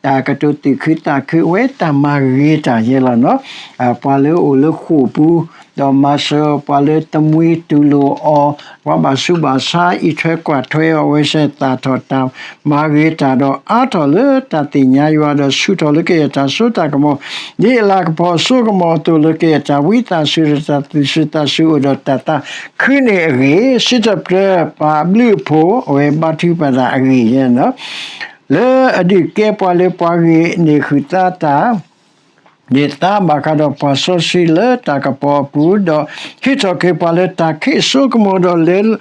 တၢ်ကတိၤသူၣ်ခုသးခု အဝဲတၢ်မၤဂ့ၤတၢ်ယဲလီၤနီၤ, ပှၤလၢအိၣ်လၢဃိာ်ပူၤ ဒီးမၤစၢၤပှၤလၢတမှံတူၢ်လိာ်အီၤ, ပှၤဘၣ်ဆူးဘၣ်ဆါအံးထွဲကွၢ်ထွဲအီၤ အဝဲစဲသၣ်ထီၣ်တၢ်မၤဂ့ၤတၢ်ဒီး အါထီၣ်လၢတၢ်သ့ၣ်ညါယွၤဒီးဆူၣ်ထီၣ်လၢကယဲၢ်တၢ်စိတၢ်ကမီၤ, ဒ်အလၤကပီၤအစိကမီၤအသိးလၢကယဲၢ်တၢ်ဝံသးစူၤဒီးတၢ်သူၣ်စူၤသးစူၤအိၣ်ဒီးတၢ်သးခုန့ၣ်အဂ့ၢ်, စံးထီၣ်ပတြၢၤပှၤဘျုးအဖှိၣ် အဝဲဘါထုကဖၣ်တၢ်အဂ့ၢ်ယဲနီၤ လၢအဒုးကဲပှၤလၢပှၤဂ့ၤန့ၢ်ဃုာ်သးတၢ် န့ၢ်သါဘၣ်ဃးဒီးပှၤစီဆှံလၢတၢ်ကပီၤအပူၤ, ဒီးဟ့ၣ်ထီၣ်က့ၤပှၤလၢတၢ်ခံးအစိကမီၤဒီးလဲၤ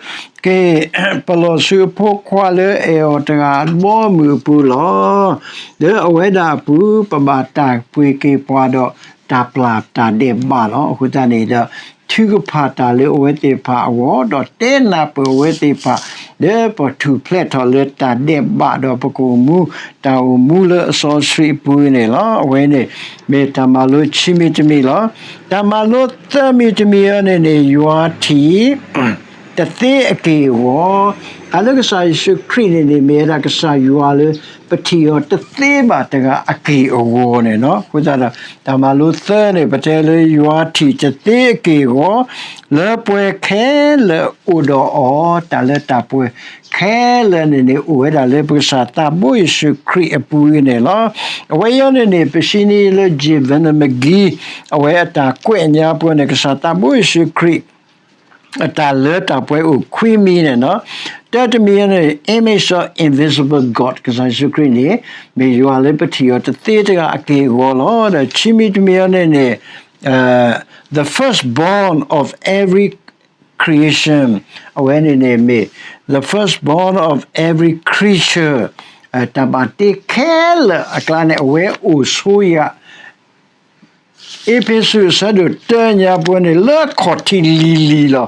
က့ၤ ပလီၢ်ဆူအဖိခွါလၢအဲၣ်အီၤတဂၤအဘီအမုၢ်အပူၤလီၤ. လၢအဝဲဒၣ်အပူၤ ပဘၣ်တၢ်ပှ့ၤက့ၤပှၤဒီးတၢ်ပျၢ်တၢ်ဒဲးဘးလီၤ. အဃိသတးန့ၣ်ဒီး ထုကဖၣ်တၢ်လၢအဝဲသ့ၣ်တဖၣ်အဂီၢ် ဒီးတဲနၢ်ပၢၢ်အဝဲသ့ၣ်တဖၣ် လၢပထူၣ်ဖျဲးထီၣ်လၢတၢ်ဒဲးဘးဒီးပကအိၣ်မူ တၢ်အိၣ်မူလၢအစီဆှံအပူၤန့ၣ်လီၤ. အဝဲန့ၣ် မ့ၢ်တၢ်မၤလိခံမံၤတမံၤလီၤ. တၢ်မၤလိသၢမံၤတမံၤအံၤန့ၣ်န့ၣ် ယွၤထံၣ် တသ့အက့ၢ်အဂီၤ, တၢ်လၢကစၢ်ယ့ၣ်ၡူးခရံာ်န့ၣ်န့ၣ် မ့ၢ်ဝဲဒၣ်ကစၢ်ယွၤလၢ ပထံၣ်အီၤတသ့ဘၣ်တဂၤအက့ၢ်အဂီၤန့ၣ်လီၤ. အဃိသတးဒီး တၢ်မၤလိသၢန့ၣ် ပတဲလၢယွၤထံၣ်တသ့အက့ၢ်အဂီၤ လၢပှၤခဲလၢာ်အိၣ်ဒီးအီၤ, တၢ်လၢတၢ်ပှဲၤခဲလၢာ်န့ၣ်န့ၣ် အိၣ်ဝဲဒၣ်လၢပကစၢ်သးဘိယ့ၣ်ၡူးခရံာ်အပူၤန့ၣ်လီၤ. အဝဲအံၤန့ၣ်န့ၣ် ပစံးန့ၢ်လၢ J Vernon McGee အဝဲအတၢ်ကွဲးညါပူၤန့ၣ် ကစၢ်သးဘိယ့ၣ်ၡူးခရံာ် အတၢ်လၢတၢ်ပှဲၤအိၣ်ခွံမံၤန့ၣ်လီၤ. တၢတမံၤန့ၣ် image of invisible God ကစၢ်ယ့ၣ်ၡူးခရံာ်န့ၣ် မ့ၢ်ယွၤလၢပထံၣ်အီၤတသ့တဂၤအက့ၢ်အဂီၤလီၤ. ဒီးခံမံၤတမံၤအံၤန့ၣ်န့ၣ် the firstborn of every creation, အဝဲန့ၣ်န့ၣ်မ့ၢ် the firstborn of every creature, တၢ်ဘၣ်တ့ခဲလၢာ်အကျါန့ၣ် အဝဲအိၣ်ဆိယၤ အ့းဖ့းစူးအဆၢဒိၣ်တၢညါပူၤန့ၣ် လၢအခီၣ်ထံးလံၤလံၤလီၤ.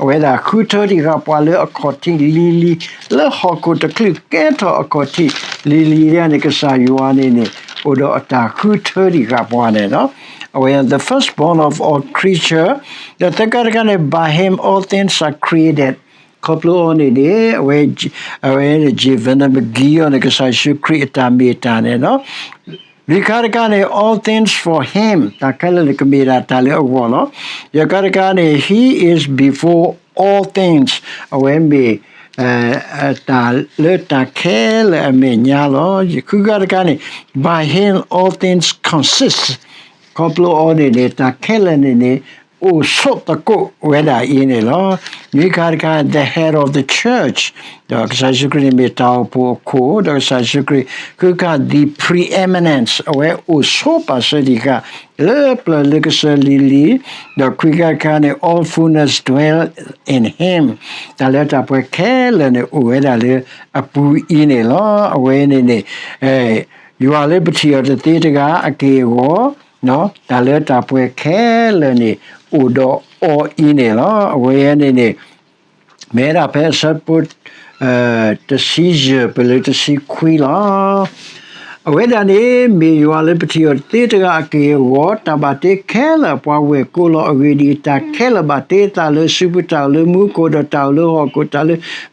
အဝဲဒၣ်ဃုထၢတံၢ်ဃာ်ပှၤလၢအခီၣ်ထံးလံၤလံၤ, လၢဟီၣ်ခိၣ်တချုးကဲထီၣ်အခီၣ်ထံးလံၤလံၤဒၣ်န့ၣ် ကစၢ်ယွၤန့ၣ်န့ၣ် အိၣ်ဒီးအတၢ်ဃုထၢတံၢ်ဃာ်ပှၤန့ၣ်လီၤ. အဝဲ the firstborn of all creature, ဒီးသၢခါတခါန့ၣ် by him all things are created, ခီဖျိအီၤန့ၣ်န့ၣ် အဝဲ အဝဲန့ၣ် Jevena McGee အီၤန့ၣ် ကစၢ်ယ့ၣ်ၡူးခရံာ်အတၢ်မ့ၢ်တၢ်န့ၣ်လီၤ. လွံၢ်ခါတခါန့ၣ် all things for him, တၢ်ခဲလၢာ်န့ၣ်ကမ့ၢ်ဒၣ်တၢ်လၢအဂီၢ်လီၤ. ယဲၢ်ခါတခါန့ၣ် he is before all things, အဝဲမ့ၢ် တၢ်လၢတၢ်ခဲလၢာ်အမဲာ်ညါလီၤ. ဃုခါတခါန့ၣ် by him all things consist, ခီဖျိအီၤန့ၣ်န့ၣ် တၢ်ခဲလၢာ်န့ၣ်န့ၣ် အိၣ်ဆိးသကိးဝဲဒၣ်အံၤန့ၣ်လီၤ. နွံခါတခါ the head of the church, ဒီးကစၢ်ယ့ၣ်ၡူးခရံာ်န့ၣ်မ့ၢ်တၢ်အိၣ်ဖှိၣ်အခိၣ်, ဒီးကစၢ်ယ့ၣ်ၡူးခရံာ် ဃုခါ the preeminence, အဝဲအိၣ်ဆိးပာ်စၢၤတံၢ်ဃာ် လၢပျၢၤလၢကစၢၤလံၤလံၤ, ဒီးခွံခါတခါန့ၣ် all fullness dwell in him, တၢ်လၢတၢ်ပှဲၤခဲလၢာ်န့ၣ် အိၣ်ဝဲဒၣ်လၢအပူၤအံၤန့ၣ်လီၤ. အဝဲန့ၣ်န့ၣ် ယွၤလၢပထံၣ်အီၤတသ့တဂၤအက့ၢ်အဂီၤ, တၢ်လၢတၢ်ပှဲၤခဲလၢာ်န့ၣ် အိၣ်ဒီးအီၤအံၤန့ၣ်လီၤ. အဝဲန့ၣ်န့ၣ် မ့ၢ်ဝဲဒၣ်ဖဲအဆၢဖိ တဆံယဲၢ် ပလၢတဆံခွံလီၤ. အဝဲဒၣ်န့ၣ် မ့ၢ်ယွၤလၢပထံၣ်အီၤတသ့တဂၤအက့ၢ်အဂီၤ, တၢ်ဘၣ်တ့ခဲလၢာ်အပှၤဝဲၢ်ကိာ်လီၤ. အဂ့ၢ်ဒ်အံၤ, တၢ်ခဲလၢာ်ဘၣ်တ့အသးလၢစုပူၤ, တၢ်အိၣ်လၢမူခိၣ်, ဒီးတၢ်အိၣ်လၢဟီၣ်ခိၣ်, တၢ်လၢပထံၣ်သ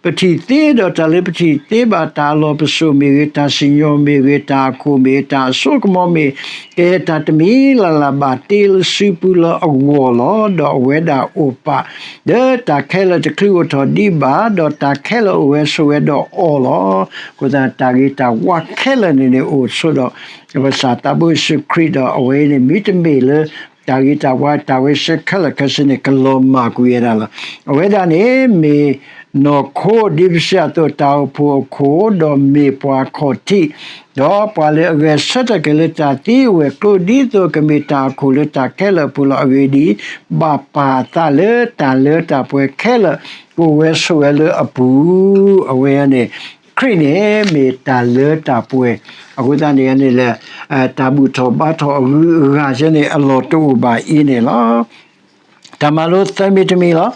့, ဒီးတၢ်လၢပထံၣ်သ့ဘၣ်, တၢ်အလီၢ်ပစိာ်မ့ၢ်ဂ့ၤ, တၢ်စံၣ်ညီၣ်မ့ၢ်ဂ့ၤ, တၢ်အခိၣ်မ့ၢ်ဂ့ၤ, တၢ်အစိကမီၤမ့ၢ်ဂ့ၤ, တၢ်တမံၤလၢ်လၢ်ဘၣ်တ့လၢစုပူၤလၢအဂီၢ်လီၤ. ဒီးအဝဲဒၣ်အိၣ်ပာ် ဒီးတၢ်ခဲလၢာ်တချုးအိၣ်ထီၣ်ဒံးဘၣ်, ဒီးတၢ်ခဲလၢာ်အိၣ်ဝဲဆိးဝဲဒီးအီၤလီၤ. အဃိသတး တၢ်ဂ့ၤတၢ်ဝါခဲလၢာ်န့ၣ်န့ၣ် အိၣ်ဆိးဒီး ပကစၢ်သးဘိယ့ၣ်ၡူးခရံာ်ဒီး အဝဲအံၤန့ၣ် မ့တမ့ၢ်လၢ တၢ်ဂ့ၤတၢ်ဝါ တၢ်ဝဲဆဲခဲလၢာ်ခဲဆ့န့ၣ် ကလီၤမၢ်ကွံာ်ဝဲဒၣ်လီၤ. အဝဲဒၣ်န့ၣ် မ့ၢ်နီၢ်ခိ ဒ်ပစံးအသိး တၢ်အိၣ်ဖှိၣ်အခိၣ်, ဒီးမ့ၢ်ပှၤခီၣ်ထံး, ဒီးပှၤလၢအဂဲၤဆၢထၢၣ်က့ၤလၢတၢ်သံအဝဲၢ်ကျိၤ ဒ်သိးကမ့ၢ်တၢ်အခိၣ်လၢတၢ်ခဲလၢာ်အပူၤလီၤ. အဂ့ၢ်ဒ်အံၤ, ဘၣ်ပာ်အသးလၢတၢ်လၢတၢ်ပှဲၤခဲလၢာ် ကအိၣ်ဝဲဆိးဝဲလၢအပူၤ, အဝဲန့ၣ် ခရံာ်န့ၣ်မ့ၢ်တၢ်လၢတၢ်ပှဲၤ, အဃိသတးန့ၣ်န့ၣ်လၢ တၢ်ဘူၣ်ထီၣ်ဘါထီၣ်အဂုၤအဂၤယဲန့ၣ် အလီၢ်တအိၣ်ဘၣ်အံၤန့ၣ်လီၤ. တၢ်မၤလိသၢမံၤတမံၤလီၤ.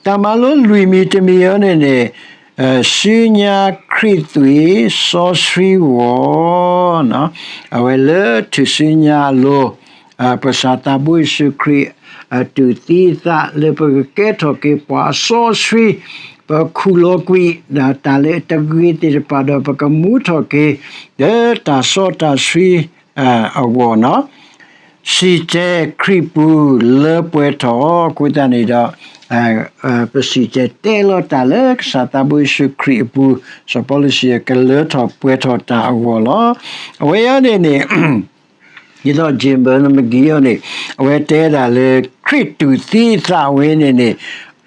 တၢ်မၤလိလွံၢ်မံၤတမံၤအံၤန့ၣ်န့ၣ် စုညါခရံာ်သွံၣ်စီဆှံဂီၢ်, အဝဲလၢထူၣ်စုညါအလိၤ ပကစၢ်သးဘိယ့ၣ်ၡူးခရံာ် တူၢ်သံအသးလၢပကကဲထီၣ်က့ၤပှၤစီဆှံ, ပခူၣ်လီၤကွံာ် တၢ်လၢတဂ့ၤသ့ၣ်တဖၣ်ဒီး ပကမူထီၣ်က့ၤ လၢတၢ်စီတၢ်ဆှံ အဂီၢ်န့ၣ် စံၣ်တဲၤခရံာ်ပူၤလၢပှဲၤထီၣ်, အဃိသတးန့ၣ်ဒီး ပစံၣ်တဲၤတဲလီၤတၢ်လၢကစၢ်သးဘိယ့ၣ်ၡူးခရံာ်အပူၤ, စီၤပီလူးစံး ကလၢထီၣ်ပှဲၤထီၣ်တၢ်အဂီၢ်လီၤ. အဝဲအံၤန့ၣ်န့ၣ် ဒ်သိး Jim Burnham McGee အံၤန့ၣ် အဝဲတဲဒၣ်လၢ ခရံာ်တူၢ်သံအသးဝဲန့ၣ်န့ၣ်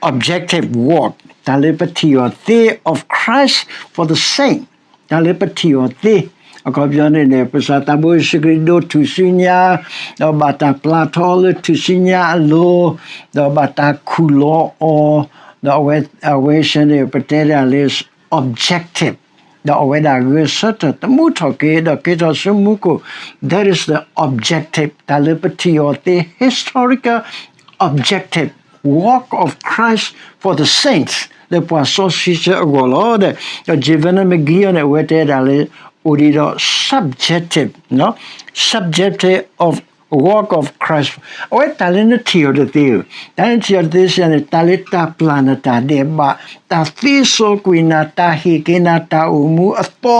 objective work, တၢ်လၢပထံၣ်အီၤသ့ of Christ for the saint, တၢ်လၢပထံၣ်အီၤသ့, အခီပညီန့ၣ်န့ၣ် ပကစၢ်သးဘိယ့ၣ်ၡူးခရံာ်ဒိးထူၣ်စုညါ, ဒီးဘၣ်တၢ်ပျၢ်ထီလၢထူၣ်စုညါအလိၤ, ဒီးဘၣ်တၢ်ခူၣ်လီၤအီၤ, ဒီးအဝဲ အဝဲဆၢန့ၣ် ပတဲဒၣ်လၢ objective, ဒီးအဝဲဒၣ်ဂဲၤဆၢထၢၣ်သမူထီၣ်က့ၤ ဒီးက့ၤထီၣ်ဆူမူခိၣ်, that is the objective, တၢ်လၢပထံၣ်အီၤသ့ historical objective, work of Christ for the saints, လၢပှၤစီဆှံဆၢအဂီၢ်လီၤ. ဒီး Jim Burnham McGee အံၤန့ၣ် အဝဲတဲဒၣ်လၢ အိၣ်ဒံးဒီး subjective, subjective of work of Christ, အဝဲတၢ်လၢနထံၣ်အီၤတသ့ဧၢ, တၢ်လၢနထံၣ်အီၤတသ့စ့ၢ်န့ၣ် တၢ်လၢတၢ်ပျၢ်နတၢ်ဒဲးဘး, တၢ်သ့စီကွံာ်နၤ, တၢ်ဟ့ၣ်က့ၤနၤ တၢ်အိၣ်မူအသီ,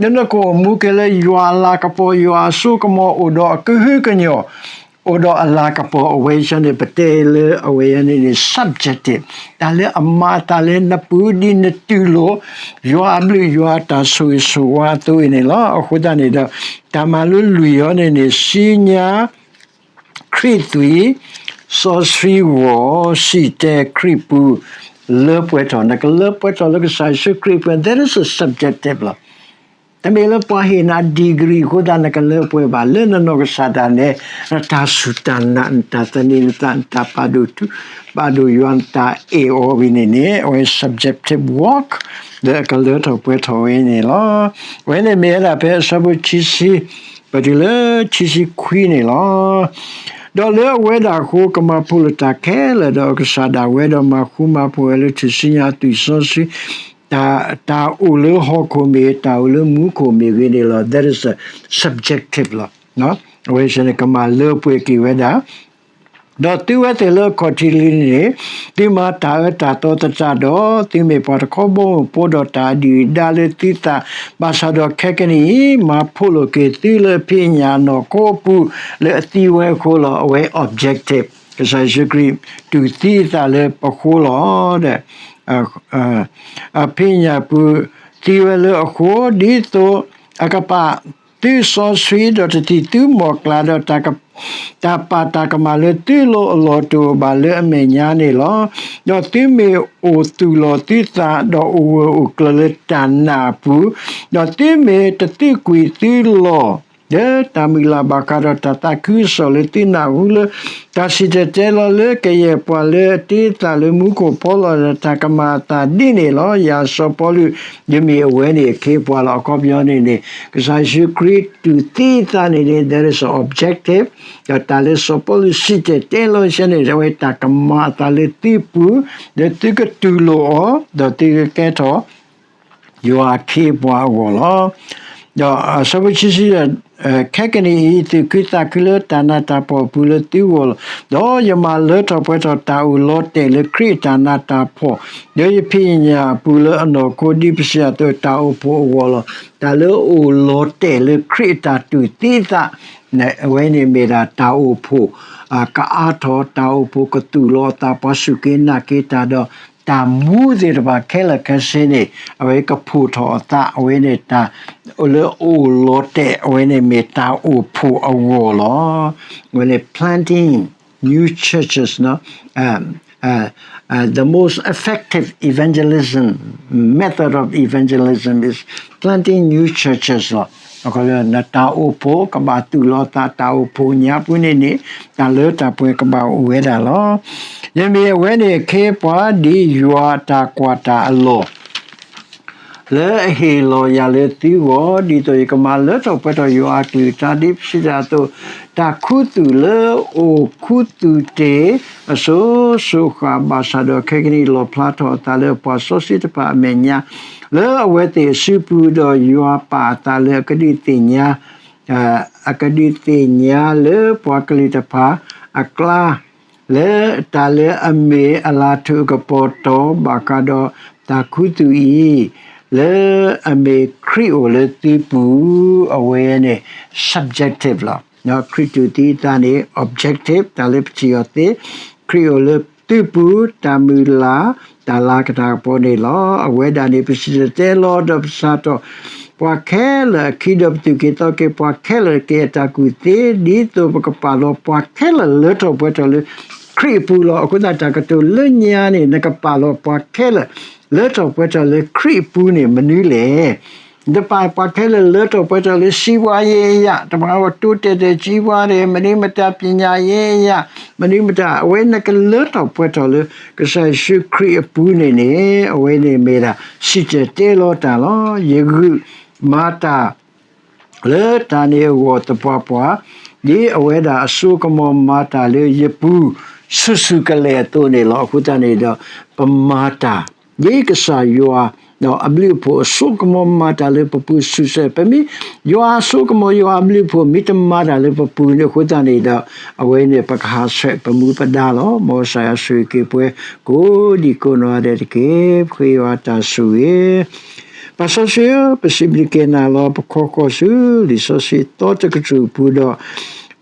လၢနကအိၣ်မူက့ၤလၢယွၤအလၤကပီၤ, ယွၤအစိကမီၤအိၣ်ဒီးအကဟုကညီၢ်, အိၣ်ဒီးအလၤကပီၤ, အဝဲဆၢန့ၣ် ပတဲလၢအဝဲန့ၣ်န့ၣ် subjective, တၢ်လၢအမၤအသးလၢနပူၤဒ်နတူၢ်လိာ် ယွၤအဘျုးယွၤအတၢ်ဆိၣ်ဂ့ၤဆိၣ်ဝါအသိးအံၤန့ၣ်လီၤ. အဃိသတးန့ၣ်ဒီး တၢ်မၤလိလွံၢ်အံၤန့ၣ်န့ၣ် စုညါ ခရံာ်သွံၣ်, စီဆှံဂီၢ်, စံၣ်တဲၤခရံာ်ပူၤ, လၢပှဲၤထီၣ်, နကလၢပှဲၤထီၣ်လၢကစၢ်ယ့ၣ်ၡူးခရံာ်ပူၤ, that is a subjective လီၤ. နမ့ၢ်လၢပှၤဟ့ၣ်နၤ degree အဃိသတး နကလၢပှဲၤဘၣ် လၢနနီၢ်ကစၢ်ဒၣ်နဲ နတၢ်စူၢ်တၢ်နာ် နတၢ်သန့ၤနသး နတၢ်ပာ်ဒိၣ်ထူ ပာ်ဒိၣ်ယွၤ နတၢ်အဲၣ်အီၤဝံၤန့ၣ်န့ၣ် အဝဲ subjective walk လၢအကလၢထီၣ်ပှဲၤထီၣ်ဝဲန့ၣ်လီၤ. အဝဲန့ၣ်မ့ၢ်ဝဲဒၣ်ဖဲအဆၢဖိခံဆံ ပတုၤလၢခံဆံခွံန့ၣ်လီၤ. ဒီးလၢအဝဲဒၣ်အဃိ ကမၤဖှိၣ်လိာ်တၢ်ခဲလၢာ်ဒီးအကစၢ်ဒၣ်ဝဲ ဒီးမၤဃူမၤဖိးဝဲလၢထူၣ်စုညါအသွံၣ်စီဆှံ တၢ်အိၣ်လၢဟီၣ်ခိၣ်မ့ၢ်ဂ့ၤ တၢ်အိၣ်လၢမူခိၣ်မ့ၢ်ဂ့ၤန့ၣ်လီၤ. That is a subjective လီၤ. အဝဲန့ၣ်ကမၤလၢပှဲၤက့ၤဝဲဒၣ် ဒီးသုဝဲသ့ၣ်လၢအခီၣ်ထံးလံန့ၣ် သုမၤတၢ်အၢတၢ်သီသတးဒီး သုမ့ၢ်ပှၤတခီဘီမုၢ်ဖိဒီးတၢ်အဒုၣ်အဒါလၢသုသး ဘၣ်ဆၣ်ဒီးခဲကနံၣ်အံၤ မၤဖှိၣ်လိာ်က့ၤသုလၢအဖံးအညၣ်အနီၢ်ခိအပူၤ လၢအသံဝဲအဃိလီၤ. အဝဲ objective ကစၢ်ယ့ၣ်ၡူးခရံာ်တူၢ်သံအသးလၢပဃိလီၤ. ဒီး အဖံးအညၣ်ပူၤသံဝဲလၢအဃိ ဒ်သိးအကပာ်သုစီဆှံ ဒီးတထံၣ်သုမီၢ်ကျၢ် ဒီးတၢ်ပာ်တၢ်ကမၣ်လၢသုလိၤအလီၢ်တအိၣ်ဘၣ်လၢအမဲာ်ညါန့ၣ်လီၤ. ဒီးသုမ့ၢ်အိၣ်သူၣ်လီၤသုသး ဒီးအိၣ်ဂၢၢ်အိၣ်ကျၢၤလၢတၢ်နာ်အပူၤ, ဒီးသုမ့ၢ်တသံကွံာ်သုလီၢ် လၢတၢ်မုၢ်လၢ်ဘၣ်ဃးဒီး တၢ်သးခုကစီၣ်လၢသုနၢ်ဟူလၢ တၢ်စံၣ်တဲၤတဲလီၤလၢကယဲၢ်ပှၤလၢအတ့အသးလၢမူခိၣ်ဖီလာ်ဒီး တၢ်ကမၤအသးဒ်န့ၣ်လီၤ. ယၤစီၤပီလူး ယမ့ၢ်အဝဲန့ၣ်အခ့အပှၤလီၤ. အခီပညီန့ၣ်န့ၣ် ကစၢ်ယ့ၣ်ၡူးခရံာ်တူၢ်သံအသးန့ၣ်န့ၣ် that is objective, ဒီးတၢ်လၢစီၤပီလူးစံၣ်တဲၤတဲလီၤဆၢန့ၣ် အဝဲတၢ်ကမၤအသးလၢသုပူၤ လၢသုကတူၢ်လိာ်အီၤ ဒီးသုကကဲထီၣ် ယွၤအခ့အပှၤအဂီၢ်လီၤ. ဒီးအဆၢဖိခံဆံ ခဲကနံၣ်အံၤ သုးခုသးခုလၢတၢ်နးတၢ်ဖှီၣ်အပူၤလၢသုဂီၢ်လီၤ. ဒီးယမၤလၢထီၣ်ပှဲၤထီၣ်တၢ်အိၣ်လီၤတဲာ်လၢခရံာ်အတၢ်နးတၢ်ဖှီၣ်, ဒီးယဖံးယညၣ်အပူၤလၢအနီၢ်ခိ ဒ်ပစံးအသိး တၢ်အိၣ်ဖှိၣ်အဂီၢ်လီၤ. တၢ်လၢအအိၣ်လီၤတဲာ်လၢခရံာ်အတၢ်တူၢ်သံအသး အဝဲန့ၣ်မ့ၢ်ဒၣ်တၢ်အိၣ်ဖှိၣ် ကအါထီၣ် တၢ်အိၣ်ဖှိၣ်ကသူၣ်လီၤအသး ပှၤစူၢ်က့ၤနာ်က့ၤတၢ်ဒီး တၢ်မူသ့ၣ်တဖၣ်ခဲလၢာ်ခဲဆ့န့ၣ် အဝဲကဖှိၣ်ထီၣ်အသး အဝဲန့ၣ်တၢ်လၢအအိၣ်လီၤတဲာ် အဝဲန့ၣ်မ့ၢ်တၢ်အိၣ်ဖှိၣ်အဂီၢ်လီၤ. အဝဲန့ၣ် planting new churches, the most effective evangelism, method of evangelism is planting new churches လီၤ. နတၢ်အိၣ်ဖှိၣ်ကဘၣ်သူၣ်လီၤသး တၢ်အိၣ်ဖှိၣ်ညါပူၤန့ၣ်န့ၣ် တၢ်လၢတၢ်ပှဲၤကဘၣ်အိၣ်ဝဲဒၣ်လီၤ. ယမ့ၢ်အဝဲန့ၣ်အခ့အပှၤ ဒ်ယွၤအတၢ်ကွၢ်တၢ်အလီၢ် လၢအဟ့ၣ်လီၤယၤလၢသုဂီၢ်, ဒ်သိးယကမၤလၢထီၣ်ပှဲၤထီၣ်ယွၤအကလုၢ်ကထါ ဒ်ပစံးတၢ်အသိး, တၢ်ခူသူၣ်လၢအိၣ်ခူသူၣ်တ့ၢ် အစိၤစိၤဃၣ်ဃၣ် ဘၣ်ဆၣ်ဒီးခဲကနံၣ်အံၤ လီၣ်ဖျါထီၣ်အသးလၢပှၤစီဆှံတဖၣ်အမဲာ်ညါ လၢအဝဲသ့ၣ်အစုပူၤ, ဒီးယွၤပာ်အသးလၢအကဒုးသ့ၣ်ညါ အကဒုးသ့ၣ်ညါလၢပှၤကလုာ်တဖၣ်အကျါ လၢတၢ်လၢအမ့ၢ်အလၤထူးကပီၤတီၤ ဘၣ်ဃးဒီးတၢ်ခူသူၣ်အံၤ လၢအမ့ၢ်ခရံာ်အိၣ်လၢသုပူၤ, အဝဲန့ၣ် subjective လီၤ. ခရံာ်တူၢ်သံအသးန့ၣ် objective တၢ်လၢပထံၣ်အီၤသ့, ခရံာ်အိၣ်လၢသုပူၤ တၢ်မုၢ်လၢ် တၢ်လၤကပီၤန့ၣ်လီၤ. အဝဲဒၣ်န့ၣ် ပစံၣ်တဲၤတဲလီၤဒီးပစးထီၣ် ပှၤခဲလၢာ်အခံ ဒီးပသူၣ်က့ၤသီက့ၤပှၤခဲလၢာ် က့ၤအတၢ်ကူၣ်သ့ ဒ်သိးပကပာ်လီၤပှၤခဲလၢာ်လၢထီၣ်ပှဲၤထီၣ်လၢခရံာ်အပူၤလီၤ. အဃိသတး တၢ်ကတိၤလၢညါန့ၣ် နကပာ်လီၤပှၤခဲလၢာ်လၢထီၣ်ပှဲၤထီၣ်လၢခရံာ်အပူၤန့ၣ် မနုၤလဲၣ်. တပာ်ပှၤခဲလၢာ်လၢထီၣ်ပှဲၤထီၣ်လၢ စီးပွားရေးအရ တပာ်အီၤတိုးတက်တဲ့ စီးပွားရေး မနုၤမတၤ ပညာရေးအရ မနုၤမတၤ အဝဲနကလၢထီၣ်ပှဲၤထီၣ်လၢ ကစၢ်ယ့ၣ်ၡူးခရံာ်အပူၤန့ၣ်န့ၣ် အဝဲန့ၣ်မ့ၢ်ဒၣ် စံၣ်တဲၤတဲလီၤတၢ်လီၤ. ယဂုာ်မၤတၢ် လၢတၢ်န့ၣ်အဂီၢ်သပှၢ်ပှၢ်, ဒ်အဝဲဒၣ်အစိကမီၤမၤတၢ်လၢယပူၤ ဆူၣ်ဆူၣ်ကလဲာ်အသိးန့ၣ်လီၤ. အဃိသတးန့ၣ်ဒီး ပမၤတၢ် ဒ်ကစၢ်ယွၤ အဘျုးအဖှိၣ်အစိကမီၤမၤတၢ်လၢပပူၤဆူၣ်ဆူၣ်, ပမ့ၢ်ယွၤအစိကမီၤ ယွၤအဘျုးအဖှိၣ်မ့ၢ်တမၤတၢ်လၢပပူၤန့ၣ် အဃိသတးန့ၣ်ဒီး အဝဲန့ၣ် ပကဟးဆှဲးပမူပဒါလီၤ. မ်ကစၢ်ယွၤဆိၣ်ဂ့ၤက့ၤပှၤ ကိးဒံကိးနီၢ်ဂၤဒဲးတက့ၢ်. ပဃ့ယွၤတၢ်ဆိၣ်ဂ့ၤ ပၢ်စီဆှံဧၢ, ပစံးဘျုးက့ၤနၤလီၤ. ပခီဃီၤဆူလံာ်စီဆှံသီတကတြူၢ်အပူၤဒီး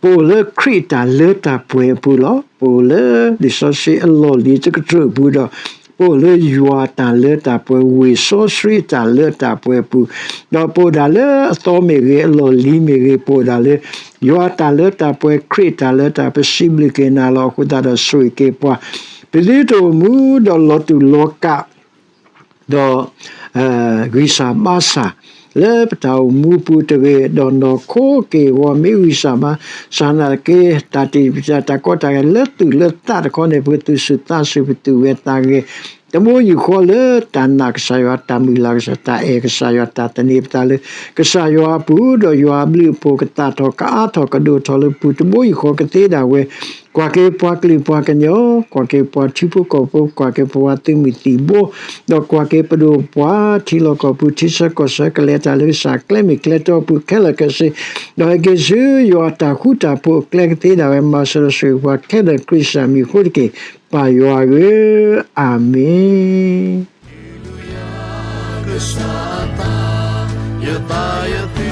ပအိၣ်လၢခရံာ်အတၢ်လၢတၢ်ပှဲၤအပူၤလီၤ. ပအိၣ်လၢလံာ်စီဆှံအလီၢ်လံၤတကတြူၢ်အပူၤဒီး ပအိၣ်လၢယွၤအတၢ်လၢတၢ်ပှဲၤ ဝ့ၢ်စီဆှံအတၢ်လၢတၢ်ပှဲၤအပူၤ, ဒီးပအိၣ်ဒၣ်လၢအသီမ့ၢ်ဂ့ၤ အလီၢ်လံၤမ့ၢ်ဂ့ၤ ပအိၣ်ဒၣ်လၢ ယွၤအတၢ်လၢတၢ်ပှဲၤ ခရံာ်အတၢ်လၢတၢ် ပစံးဘျုးက့ၤနၤလီၤ. အဃိသတးဒီးဆိၣ်ဂ့ၤက့ၤပှၤ ပသုတအိၣ်မူဒီးလီၤတူာ်လီၤကာ် ဒီး ဂံၢ်စၢ်ဘါစၢ် လၢပတၢ်အိၣ်မူပူၤတဂ့ၤ, ဒီးနီၢ်ခိက့ၢ်ဂီၤမ့ၢ်ဂံၢ်စၢ်ဘါစၢ်နာ်သက့, တၢ်တ့ၢ်တံၢ်ပတၢ် တၢ်ကီတၢ်ခဲလၢသူၣ်လၢသးတခီန့ၣ် ပကသူၣ်ဆူၣ်သးဆူၣ်ပသူၣ်ဝဲသးဂဲၤ, တဘိယူၢ်ဃီလၢတၢ်နာ်ကစၢ်ယွၤ, တၢ်မုၢ်လၢ်ကစၢ်, တၢ်အဲၣ်ကစၢ်ယွၤ, တၢ်သန့ၤပသးလၢကစၢ်ယွၤအပူၤ, ဒီးယွၤအဘျုးအဖှိၣ်ကသၣ်ထီၣ် ကအါထီၣ်ကဒိၣ်ထီၣ်လၢပူၤ တဘိယူၢ်ဃီကသ့ဒၣ်ဝဲ, ကွၢ်က့ၤပှၤကလုာ်ပှၤကညီ, ကွၢ်က့ၤပှၤထံဖိကီၢ်ဖိ, ကွၢ်က့ၤပဝဲသုးမုၢ်သံၣ်ဘိ, ဒီးကွၢ်က့ၤပဒိၣ်ပှၤထံလီၢ်ကီၢ်ပူၤ ထံဆၢကီၢ်ဆၢ ကလဲၤတၢ်လၢကစၢ်ကျဲမ့ၢ်ကျဲတီပူၤခဲလၢာ်ခဲဆ့, ဒီးဟဲက့ၤဆူယွၤအတၢ်ဃူတၢ်ဖိးအကျဲကသ့ဒၣ်ဝဲ မၤစၢၤဒီးဆိၣ်ဂ့ၤပှၤခဲလၢာ် ခရံာ်ကစၢ်မံၤအဃိတက့ၢ်, ပၢ်ယွၤဧၢ, အၤမ့ၣ်.